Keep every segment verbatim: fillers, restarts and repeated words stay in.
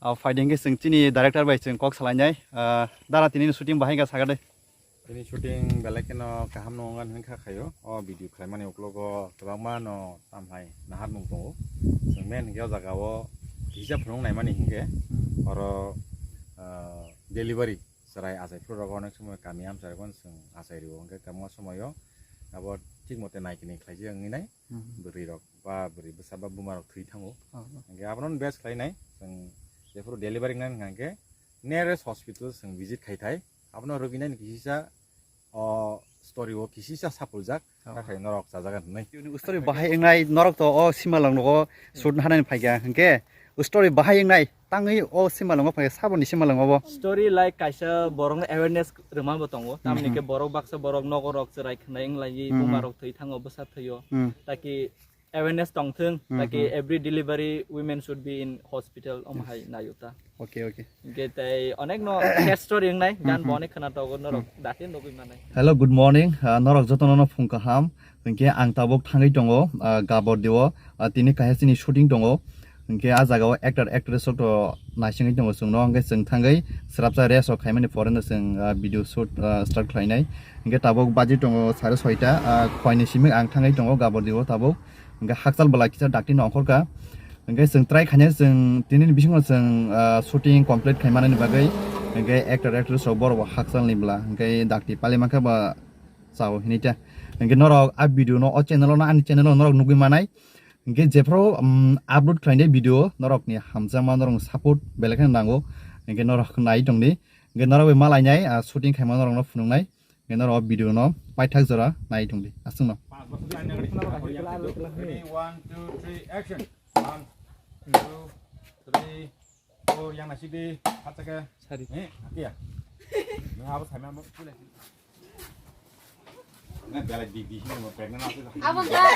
Ah, phaidi hwnkhe chwng chini director bai chwng kok salainai. Ah, dara, tini shooting bahai wngkha, sakha de. Tini shooting belai kheno kaham no wngkha hinwi kha khaio. O video khlaimani uklogo kwbangma no tamhai naharmung tongo. Chwng main hwnkhe o jaga o kisa phunuk naimani hwnkhe oro, ah, delivery chwrai achai phuru rogo onek somoi kami amchai rogo chwng achai rio, hwnkhe kwbangma somoi o abo thik mote nai kini khlaijak wngwi nai. Mhm. Bwrwi rok ba bwrwi bwsa ba buma rok thwi thango. Oh, oh. Hwnkhe abono best khlai nai chwng jephuru delivery nai hwnkha hwnkhe nearest hospital chwng visit khai thai. Abono rwgwi nai kisa o story o kisisa sapuljak, oh, nakhai norok chajagan hwnwi. Story bahai wngnai, norok to o simalwng rogo shoot hanani phaikha, hwnkhe story bahai wngnai tangwi o simalwng o phaikha, saboni simalwng o bo. Story like kaisa borokno awareness rwma bo tongo, tamni, hmm, khe borok baksa borok nogo rok chwrai khwnai wnglaigwi, hmm, buma rok thwi thango, bwsa thwio, hmm, taki awareness tongthwng, hmm, taki, hmm, every delivery women should be in hospital, omo hai naio ta. Okay, okay. Hwnkhe tei onek no sad story wngnai, gan, hmm, hmm, bo onek khwna tongo, norok, hmm, dakhe nugwi manai. Hello, good morning. Ah, norok jotono no phung kaham. Hwnkhe ang tabuk thangwi tongo, ah, Gabordi o. Ah, tini kaisa chini shooting tongo. Hwnkhe ah jaga o actor actress rok to naisingwi tongo chwngno. Hwnkhe chwng thangwi swrapsa rest rok khaimani pore no chwng, ah, video shoot, ah, start khlainai. Hwnkhe tabuk baji tongo sare soita, ah, khoini simi ang thangwi tongo Gabordi o tabuk. Hwnkhe hakchal bwla kisa dakti no ongkhorkha. Hwnkhe chwng try khainai, chwng tini ni bisingo chwng, ah, shooting complete khai manani bagwi, hwnkhe actor actress rok borok bo hakchal ni bwla, hwnkhe dakti pali mankha ba chao hinwi ta. Hwnkhe norok a video no o channel o no, ani channel o norok nugwi manai. Hwnkhe jephru, um, upload khlainai video norok ni hamjakma, norok ni support belai kheno nango. Hwnkhe norok nai tongdi. Hwnkhe norok bai malainai, ah, shooting khaima norok no phunuknai. Hwnkhe norok o video no paithak jora nai tongdi. Aswkno. Ready, one, two, three, action. One, two, three, four, yang nasi di, hat saka. Sari. Eh, hati ya? Nang apa sama mau? Na, belai di, di sini mau pregnant apa? Apa enggak?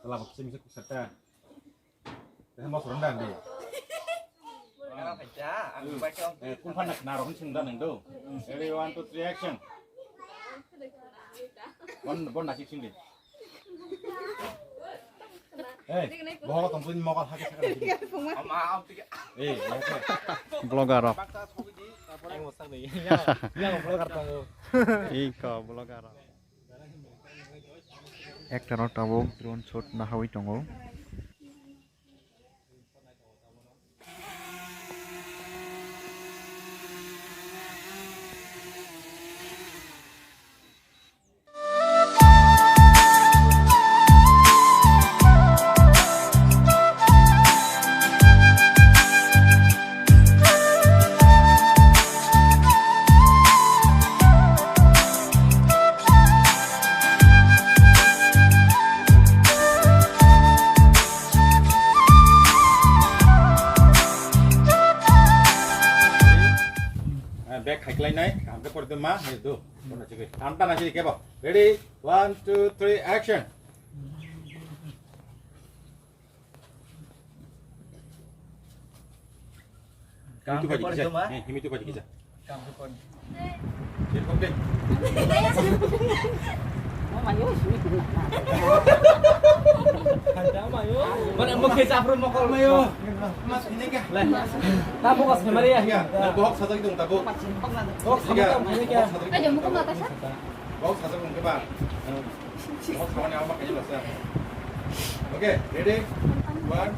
Telah waktu saya bisa kusata. Teh mau serendang di. Eh, kun pan nak narok sing dan do. Ready, one, two, three, action. Bon, bon nasik sing di. Eh, bohok tong pun mokol hake sakar. Eh, ya, ya. Vlogger rok. Yang vlogger tong. Iko vlogger rok. Actor rok tabuk drone shot nahawi tongo. Bag khai klai nai, kaham khe pori ma, hai do. Tamta na sini kebo. Ready? One, two, three, action. Himi tu paji kisa. Eh, himi tu paji kisa. Sini kok deh. Mana mau kecap rumah kau mayo. Mas ini kah? Lah. Tabuk as kemarin ya. Iya, bohok satu gitu, tabuk. Bohok satu gitu. Ayo, mau ke atas, ah? Bohok satu mungkin, Pak. Bohok sama ni apa kayaknya lah, sir. Oke, ready? One,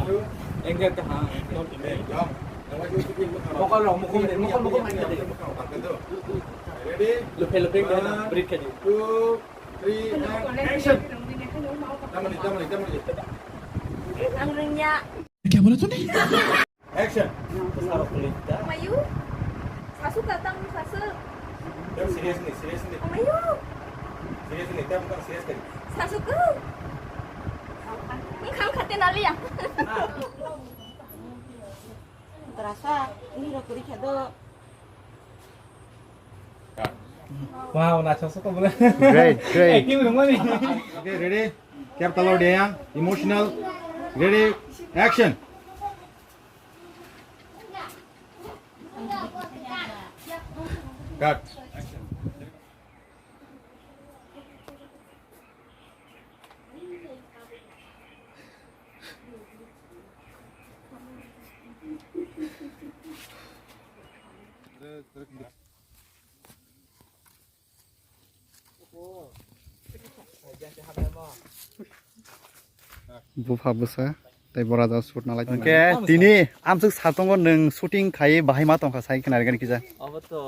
two. Enggak kah? Eh, jump. Yang lagi ikutin, mukul. Mukul, mukul, mukul, mukul, mukul. Ready? Lupe, lupe, one, break aja. Two, three, and action. Tamani, tamani, tamani. Ang rengya. Kya bola tune? Action. Mayu. Sasu katang sasu. Tap serious ni, serious ni. Mayu. Serious ni, tap bukan serious tadi. Sasu ku. Engkang khate nali ya. Terasa ini ro kuri khado. Wow, na chasok ko bole. Great, great. Acting rung mani. Okay, ready? Cap talo dia yang emotional. Ready? Action. Cut. Bupha bwsa tei bora da shoot na lai. Hwnkhe tini amsuk satungo nwng shooting khai bahai ma tongkha sai khna rwgani kisa. Abo to,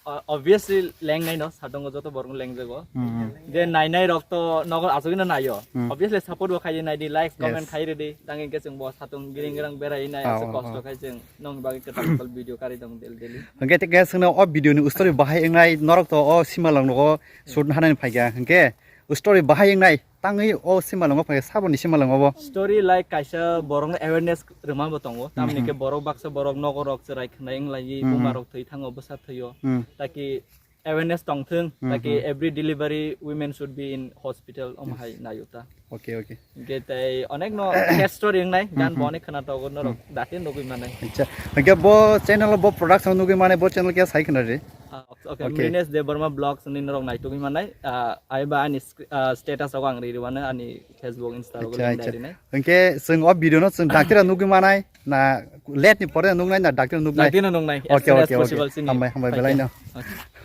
uh, obviously lengnai no, satungo joto borok lengjago. Hmm, hmm. Je nainai rok to nogo asugino naio. Hmm. Obviously support bo khai nai di, like, comment Yes. khai rwdi. Tang hwnkhe chwng bo satung giring girang berai nai, Ah, aswk ah, kosto ah. khai chwng nong bagwi kwtal kwtal video kari tong daily daily. Hwnkhe tei khe chwngno o video ni story bahai wngnai norok to o simalwng nogo shoot hanani phaikha. Hwnkhe story bahai wngnai tangwi o simalwngo phaikha, saboni simalwngo bo. Story like kaisa borokno awareness rwma bo tongo. Tamni Hmm, khe hmm. borok baksa borok nogo rok chwrai khwnai wnglaiwi Hmm, hmm. buma rok thwi thango, bwsa thwio. Hmm. Taki awareness tongthwng, Hmm, taki hmm. every delivery women should be in hospital, om Yes. hai nayo ta. Okay, okay. Hwnkhe tei onek no sad story wngnai, Hmm, gan hmm. bo onek khna togo norok Hmm. dati nugwi manai. Acha. Hwnkhe bo channel bo production nugwi manai, bo channel khe sai khna re. Ah, okay, Okay. Mrinesh Debbarma Vlogs ni norok naitugwi manai. Ah, ai ba ani sc-, ah, status rogo ang ri rwano ani Facebook, Insta rogo Acha, link acha. dai rinai. Hwnkhe chwng o video no chwng dakti rok nugwi manai na late ni pore nuknai na dakti rok nuknai? Dakti no nuknai, as Okay, soon as okay, okay. possible chini Hambai, hambai, phaikha. belai no.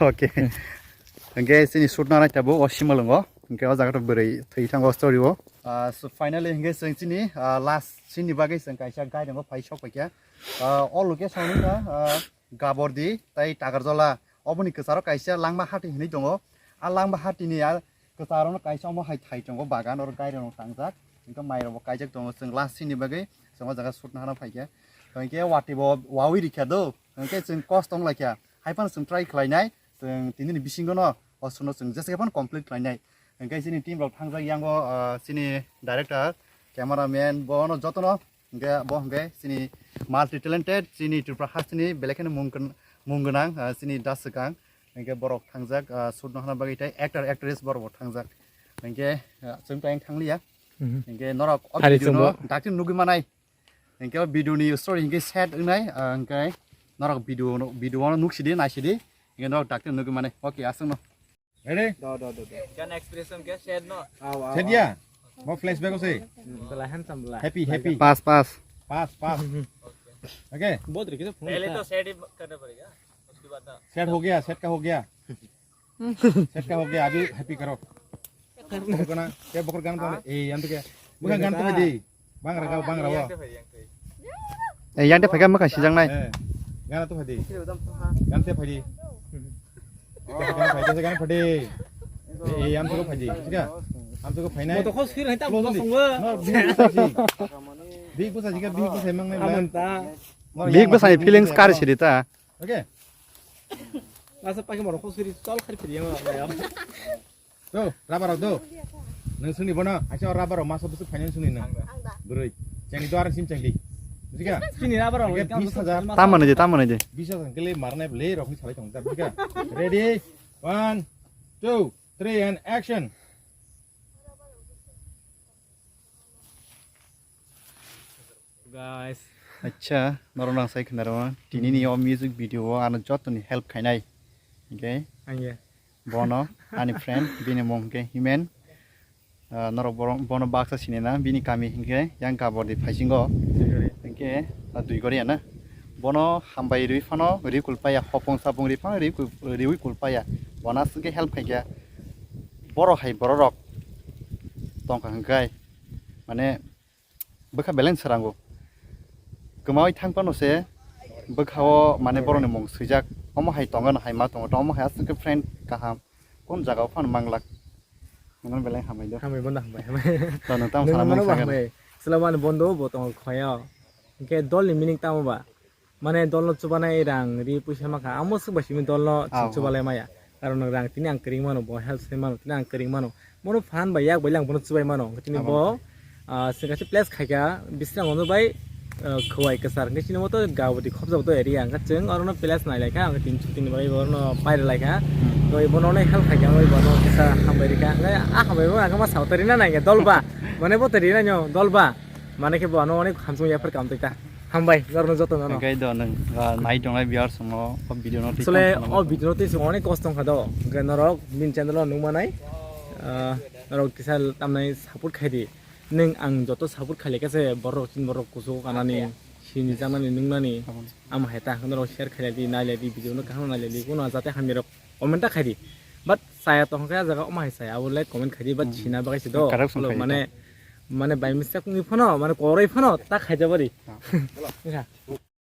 Okay. Okay. Hwnkhe chini shoot na nai tabuk o simalwngo. Hwnkhe o jaga to bwrwi thwi thango story o. Ah, so finally hwnkhe chwng chini, ah, last scene ni bagwi chwng kaisa guide rwngo phai sok phaikha. Ah, o location wngkha, ah, Gabordi tei Takarjala. Oboni kwcharo kaisa Langma Hati hinwi tongo. A Langma Hati ni a kwcharo no kaisa omo hai thai tongo bagan, oro guide rok tangjak. Hwnkhe mai rok bo kaijak tongo. Chwng last scene ni bagwi chwng o jaga shoot na hano phaikha. Hwnkhe watwi bo wawi rikha do. Hwnkhe chwng kosto wng laikha. Hai phano chwng try khlainai. Chwng tini ni bisingo no o shoot no chwng jesa khe phano complete khlainai. Hwnkhe chini team rok thangjak yango, ah, chini director, cameraman, bono jotono Hwnkhe bo hwnkhe chini multi talented, chini Tripura hasteni belai kheno mung gwn-, mung gwnang, ah, chini Das swkang. Hwnkhe borok thangjak, ah, shoot no hana bagwi tei actor, actress borok bo thangjak. Hwnkhe, ah, chwng to ayang thangliya. Mhm. Hwnkhe norok o Thari video no chwngbo. Dakti nugwi manai. Hwnkhe o video ni story hwnkhe sad wngnai, ah, hwnkhe norok video no, video no nuksidi, naisidi. Hwnkhe norok dakti nugwi manai. Okay, aswk no. Ready? Do, do, do, do. Gan expression kya? Shed no? Aw, aw, Shed aw. Ya? Mau flashback ose? Hmm, bela handsome bela. Happy, happy. Pass, pass. Pass, pass. Okay. बहुत तरीके से phone Pehle उठा. To shed hi karna padega. Uske baad na. Shed ho gaya, shed ka ho gaya. Shed ka ho gaya, abhi happy karo. Bokhor ko na, kya bokhor gan ko? Eh, yan to kya? Bukan gan to hai di. Bang raga, bang raga. Eh, yang te phaikha mwkhang sijaknai. Eh, gana to phadi. Gan te phadi. Gan phadi, gan phadi. Eh, eh, am to phadi. Thik hai? Am to phainai. Mo to khos phir hai ta. Close mo di. Song. No, big busa ji. Big busa ji ka, big busa mang nai. Aman ta. Big busa ni feelings kar sidi ta. Okay. Asa pagi mo khos phir tol khar phir yang. Do, rubber rok do. Nung sungni bono, aisa rubber rok masa bwswk finance sungni nung. Ang da. Bwrwi. Chengdi do arang sim chengdi. Bujiga? Chini rubber rok. Hingke bis hajar. Tamo nai de, tamo nai de. Bis hajar hingke le marnai le rok ni salai tong. Bujiga? Ready? One, two, three and action. Guys. Acha, norok nang sai khna rw, tini ni o music video o ano joto ni help khainai. Hingke Angya. Bono, ani friend, bini mung hingke Himen. Ah, norok borok, bono baksa sinina, bini kami hingke yang Gabordi phaisingo. Duigori. Hingke, ah, Duigori ano. Bono hambai rwi phano, rikul paya, hopong sapong rwi phano, rikul, riwi kul paya. Bono aswk khe help khaikha. Borok hai borok rok tongkha hingkai. Mane, bwkha beleng swrango. Kwmawi thang phano se bwkha o mane borokni mung swijak. Omo hai tongo no hai ma tongo. Omo hai aswk khe friend kaham. Kun jaga o phano manglak. Nang beleng hambai do. Hambai bono hambai, hambai. To nang tamo sana mung sagan. Swlamani bondo bo tongo khoyo. Hingke dol ni meaning tamo ba? Mane dolno chubanai rang ri puisa makha, amo swk bai simi dolno Ah, chubalai maya. Karon rang tini ang kwrwng mano, bo help sai mano, tini ang kwrwng mano. Bono phan bai yak bai lang bono chubai mano. Tini Abo bo, ah, swngkaisa place khaika, bising ono bai, ah, khwai kwchar. Hwnkhe chini moto Gabodi khopjak to area. Hwnkhe chwng orono place nai laikha, hwnkhe tini chutini bagwi bono paira laikha. Hmm. Tei bono help khaika, bai bono kisa hambai rikha. Hwnkhe a hambai bo ang ma sautari na nai dolba. Mane bo tari na nyo dolba. Mane khe bo ano onek hamsung yapar kam tei ta. Hambai, norokno jotono no. Hwnkhe do nwng, ah, nai tongnai viewers rokno o video no twi Sole tamo o video no twi chwng onek kosto wngkha do. Hwnkhe norok bini channel o nukmanai, ah, norok kisa tamnai support khai di. Nwng ang joto support khai laikha se borok chini borok kuchuk kanani sini janani nuknani Abo. Amo hai ta norok share khai lai di, nai lai di, video no kaham nai lai di, kuno jate hamya rok comment ta khai di. But saya tong khe jaga omai saya abo like comment khaidi, but sina bagwi se do. Correction khaidi. Mane, mane by mistake wngwi phano, mane koroi phano ta khaijabari. Wngkha.